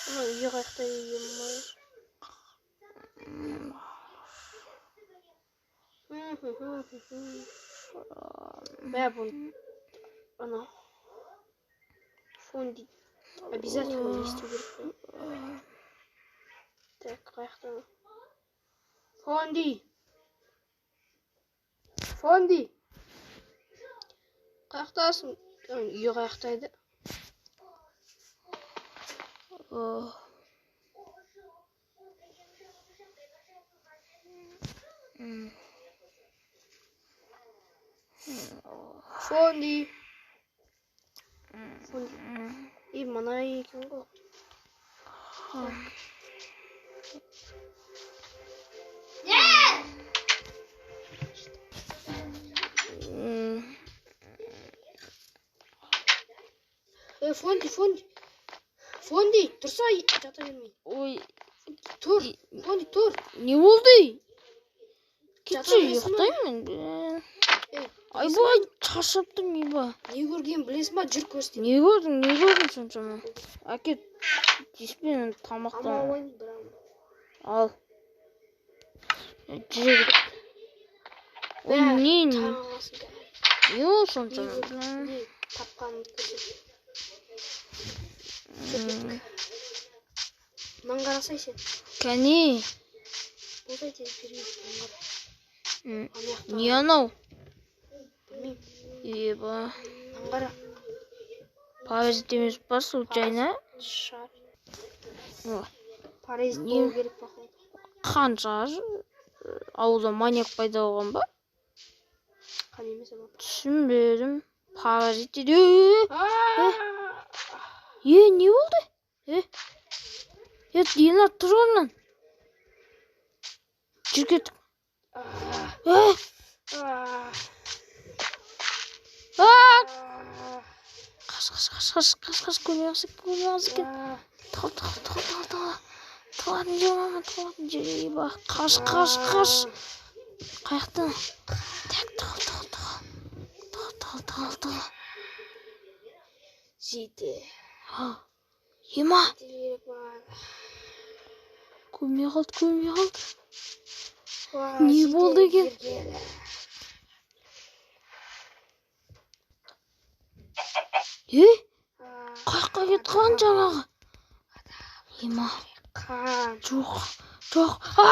Ана үйі қаяқта ема? Мә, бұны ана фонди обязательно не істеу керек қой. Так, қаяқта? Фонди, Фонди, қаяқтасың? Үйі қаяқта еді? Фонди, Фонди, и мына үй екен ғой. Ей, Фонди, Фонди, Фонди, тұрса, жата бермей. Ой. Тұр, Фонди, тұр. Не болды? Жата Кетші, бересің ба? ұйықтаймын мен. Ей, Айбай, шаршап тұрмын, еба. Не көргенін білесің ба? Жүр, көрсетейін. Не көрдің, не көрдің соншама? Әке, тиіспе енді тамақтан. Алма алайын, бір алма. Ал. Жүре бер. Ой, Мә, не, не, тағы аласың қазір. не ол Не соншама? көрген, не тапқанымды көрсет. Мынаны қарасай сен. Кәне. Болсай, тез бермей. Мынаны қара. Ана жақта. Не анау? Білмеймін. Еба. Мынаны қара. Паразит емес па случайно? Шар. О, Паразит Не? болу керек, походу. Қанша ауылда маньяк пайда болған ба? Қан емес анау. Түсінбедім. Паразит дейді. Е, не болды? Е, е, Дина, тұр орнынан. Жүр, кеттік. Е, а, қаш, қаш, қаш, қаш, қаш, қаш, көрмей қалса, көрмей қалса екен. Тығыл, тығыл, тығыл, тығыл, тығыл. Тығылатын жер бар ма? Тығылатын жер, еба. Қаш, қаш, қаш. Қаяқтан? Так, тығыл, тығыл, тығыл. Тығыл, тығыл, тығыл, тығыл. Жейді. Ема, Жейді керек маған. көрмей қалды, көрмей қалды. Уа, Не жейді болды екен? бергелі. Е, А, қаяққа кетіп қалған жаңағы? Ема, Қан. жоқ, жоқ. А,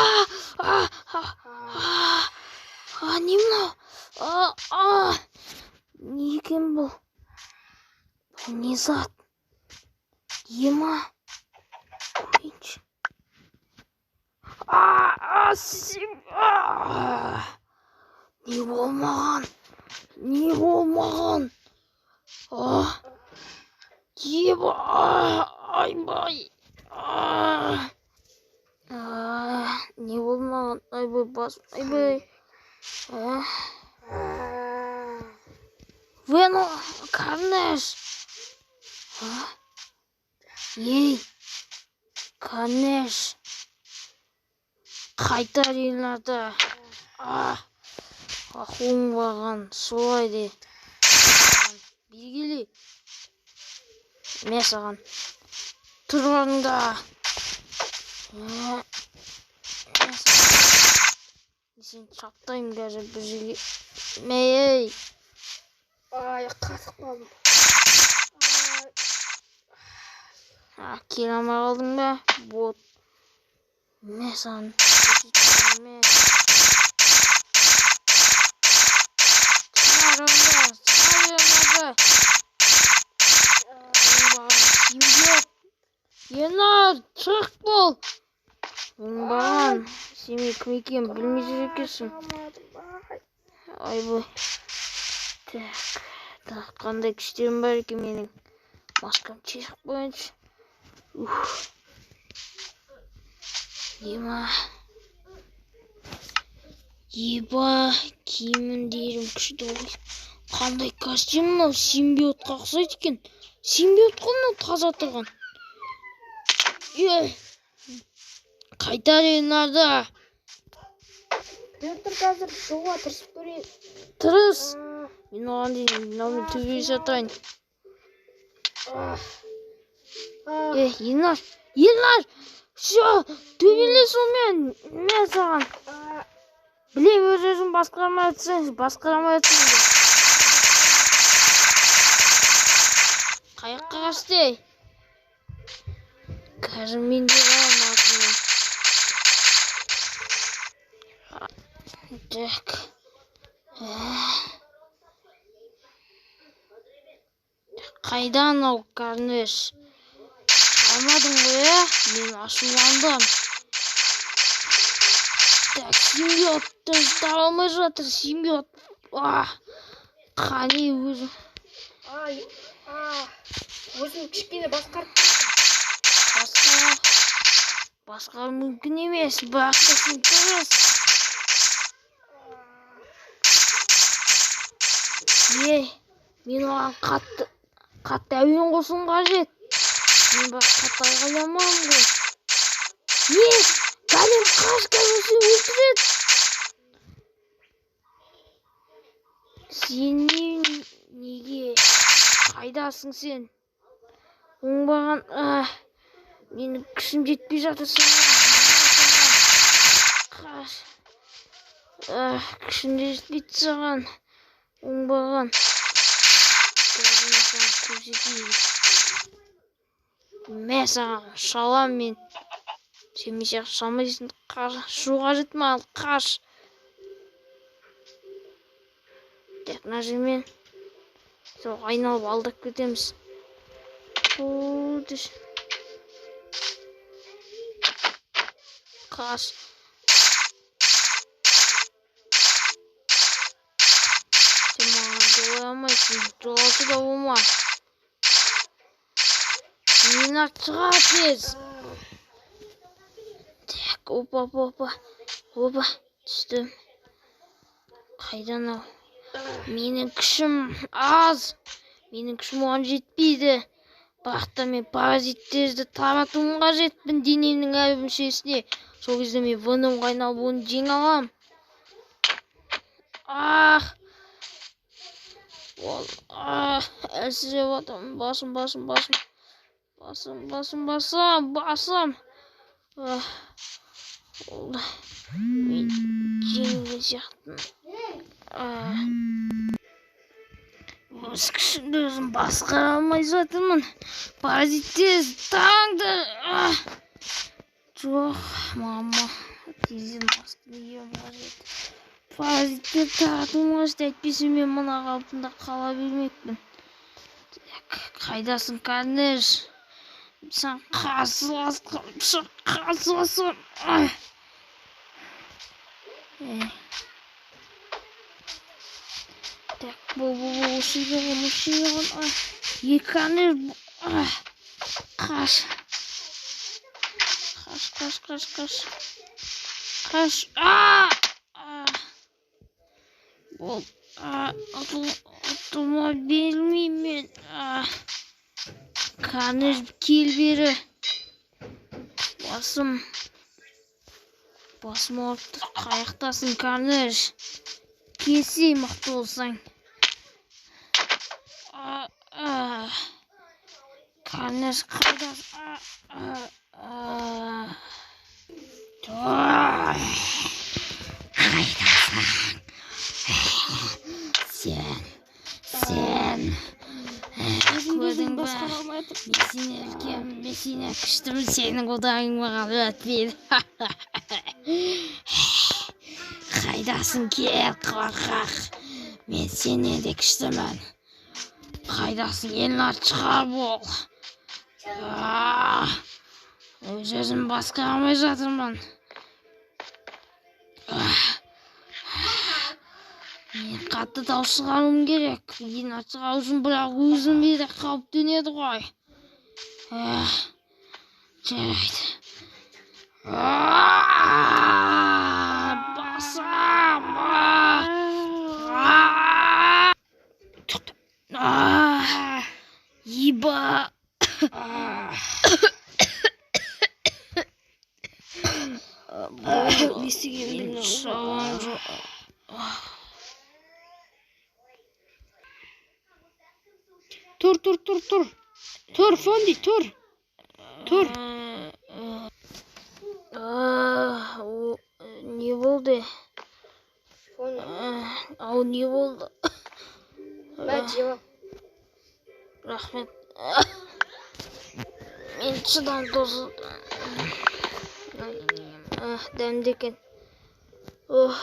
а, а, а, а, не мынау? А, а, не екен бұл? Бұл не зат? Ема, көрейінші. А, а, а. Не болмаған? Не болмаған? А, еба, а, айбай. А, а, не болмаған? Айбай, бас, айбай. А, Вено, Карнеш. А? Ей, Карнеш. Қайтар Елнарды. А, оңбаған, солай де. Белгілі. Мә саған. Тұр орныңда. Мә саған. Сені шаптаймын қазір бір жерге. Мә, ей. Ай, қатып қалдым. Ай, А, келе алмай қалдың ба? Бот. Мә саған. Мә. Шығар орныңда. Шығар Елнарды. Оңбаған симбиот. Ернар, шық бол. Оңбаған. Сен менің кім екенімді білмей жүр екенсің. Алмадым, ай. Айбай. Так, так, қандай күштерім бар екен менің. Маскамды шешіп қояйыншы. Ух. Ема. Еба, киімдерім күшті ғой. Қандай костюм мынау, симбиотқа ұқсайды екен. Симбиот қой мынау таза тұрған. Е, қайтар Елнарды. Тұр, қазір шығуға тырысып көрейін. Тырыс. Мен оған дейін мынаумен төбелесе жатайын. Ей, Елнар, Елнар, все, төбелес онымен, мен саған. Білем, өз өзін басқара алмай жатсың, басқара алмай жатсың. Қаяққа қашты, ей? Қазір мен де барамын артынан. Так. Қайда анау Карнеш? Алмадың ғой, ә? Мен ашуландым. Так, симбиотты таба алмай жатыр, симбиот. Қане өзі. Өзім кішкене басқарып Басқа мүмкін емес, бірақ та сен тырыс. Ей, мен оған қатты әуен қосуым қажет. Мен бірақ қатты айғайламаймын ғой. Не? Голем қаш, голем сені өлтіреді. Сен неге? Қайдасың сен? Оңбаған, менің күшім жетпей жатыр саған. Қаш. Күшім де жетпейді саған. Оңбаған. Көрсетейін. Мә саған, шалам мен. Сен мен сияқты шалмайсың. Қашу қажет маған, қаш. Так, мына жермен сол айналып алдап кетеміз. Қаш. Сен маған жолай алмайсың, жолаушы да болма. Мені шыға тез. Так, опа, опа, опа, түстім. Қайда анау? Менің күшім аз. Менің күшім оған жетпейді. Бірақ та мен паразиттерді таратуым қажетпін денемнің әрбір мүшесіне. Сол кезде мен Веномға айналып оны жеңе аламын. Ах! Ол, әлсіреп жатырмын. Басым, басым, басым. Басым, басым, басым, басым. Ол, мен жеңген сияқтымын. Өз күшімді өзім басқара алмай жатырмын. Паразиттер таңды. Жоқ, мама, тезден масканы киюім қажет. Паразиттер таратуым қажет, әйтпесе мен мына қалпымда қала бермекпін. Так, қайдасың, Карнеш? Сен қарсыласың. Так, бұл, осы жерге, осы жерге. Екі Карнеш. Қаш. Қаш, қаш, қаш, қаш. Қаш. Бол, ұтылма бермеймін мен. Карнеш, кел бері. Басым. Басым ауырып тұр. Қаяқтасың, Карнеш? Келсей, мықты болсаң. Карнеш, қайдасың? Қайдасың? Сен. Көрдің бе? Мен сені үлкен, мен сені күштімін, сенің құдайың маған өтпейді. Қайдасың, кел, қорқақ. Мен сенен де күштімін. Қайдасың, Елнар, шығар бол. Өз өзім басқара алмай жатырмын. Мен қатты дауыс шығаруым керек. Елнар шығару үшін, бірақ өзіме де қауіп төнеді ғой. Жарайды. Басам. Еба. Не істегенімді Мен шалам жоқ. Тұр, тұр, тұр, тұр. Тұр, Фонди, тұр. Тұр. Не болды? Фонди. Ау, не болды? Мә, жеп ал. Рахмет. Мен шыдам тосылды. Дәмді екен. Ох.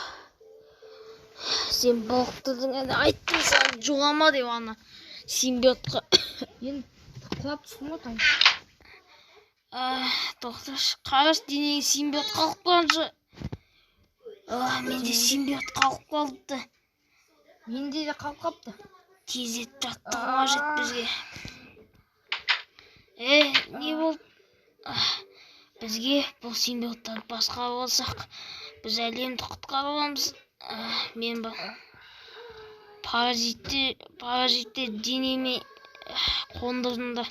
Сен балықтырдың, әне айттым саған жолама деп ана симбиотқа. Енді құлап түстім ғой там. Тоқташы, қарашы, денең симбиот қалып қалғанша. Менде симбиот қалып қалыпты. Менде де қалып қалыпты. Тездетіп жаттығу қажет бізге. Не болды? Бізге бұл симбиоттарды басқарып алсақ, біз әлемді құтқарып аламыз. Мен паразиттер денеме қондырдым да.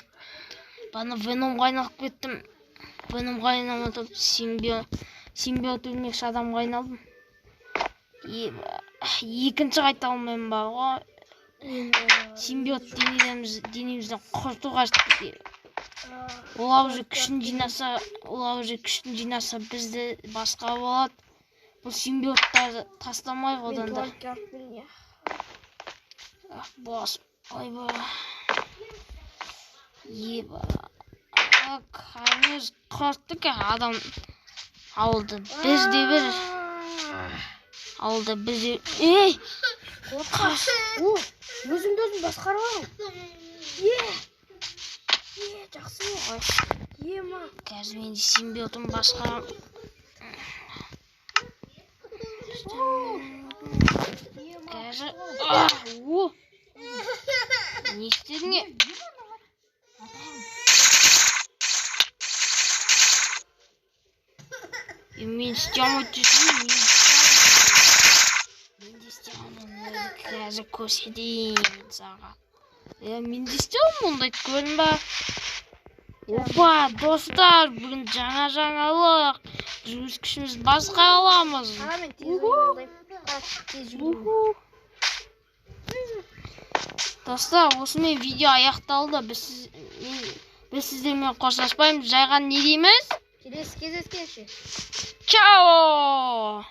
Бана Веномға айналып кеттім. Веномға айналып отырып, симбиот өлмекші адамға айналдым. Екінші қайта алмаймын бар ғой. Симбиот денемізден құрту қажет бізге. Олар уже күшін жинаса, олар уже күшін жинаса бізді басқарып алады. Бұл симбиоттарды тастамайық одан да. Бас, ойбай. Еба. Карнез құртты екен адам ауылды. Бізде бір ауылда бізде. Ей! Қаш! О, өзімді өзім басқарып аламын. Е! Е, жақсы ғой. Е, ма. Қазір мен симбиотым басқарам. Қазір. О! Не істедің? Мен істей алмай тұрсың, мен де істей алмаймын. Қазір көрсетейін саған. Мен де істей алмаймын ондайды, көрдің ба? Опа, достар, бүгін жаңа жаңалық. Біз өз күшімізді басқара аламыз. Қара, мен тез орындаймын. Тез жүгіремін. Достар, осымен видео аяқталды. Біз сіздермен қоштаспаймыз. Жайған не дейміз? Келесі кездескенше. Чао!